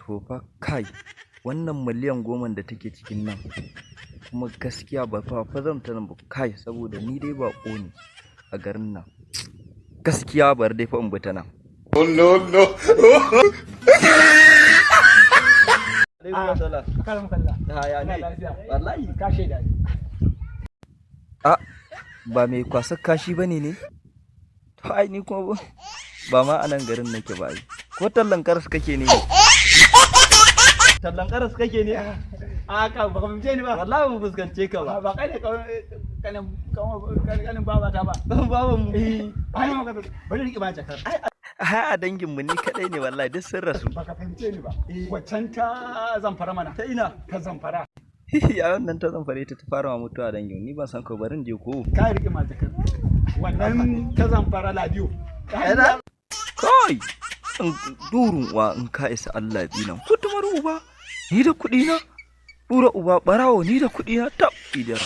To fa kai, wannan miliyan 10 da take cikin nan kuma gaskiya ba fa zan ta nan ba kai, saboda ni dai baƙo ne a garin nan. Gaskiya bari dai fa in bi ta nan. Oh no. Karam kalla. Ya ne? Wallahi ka shaida. A ba mai kwasar kashi bane ne? To ai ni kuma ba ma a nan garin nake ba ai. Ko tallan karas kake ne? Tallan karas kake ne? A ka ba ka fahimce ni ba. Wallahi ban fuskance ka ba. Ba kai ne kanin kanin baba ta ba. Baban mu. Eh, ai ma ka bari rike ba jakar. Ai a dangin mu ni kadai ne wallahi, duk sun rasu. Ba ka fahimce ni ba. Waccan ta Zamfara mana. Ta ina? Ta Zamfara. Ya wannan ta Zamfara ita ta fara ma mutuwa dangin ni, ban san ko barin je ko. Ka rike ma jakar. Wannan ta Zamfara Ladiyo. Kai! In durun uwa in ka isa Allah bi nan. Kutumar uba ni da kuɗi na. Bura uba barawo ni da kuɗi na tab idar.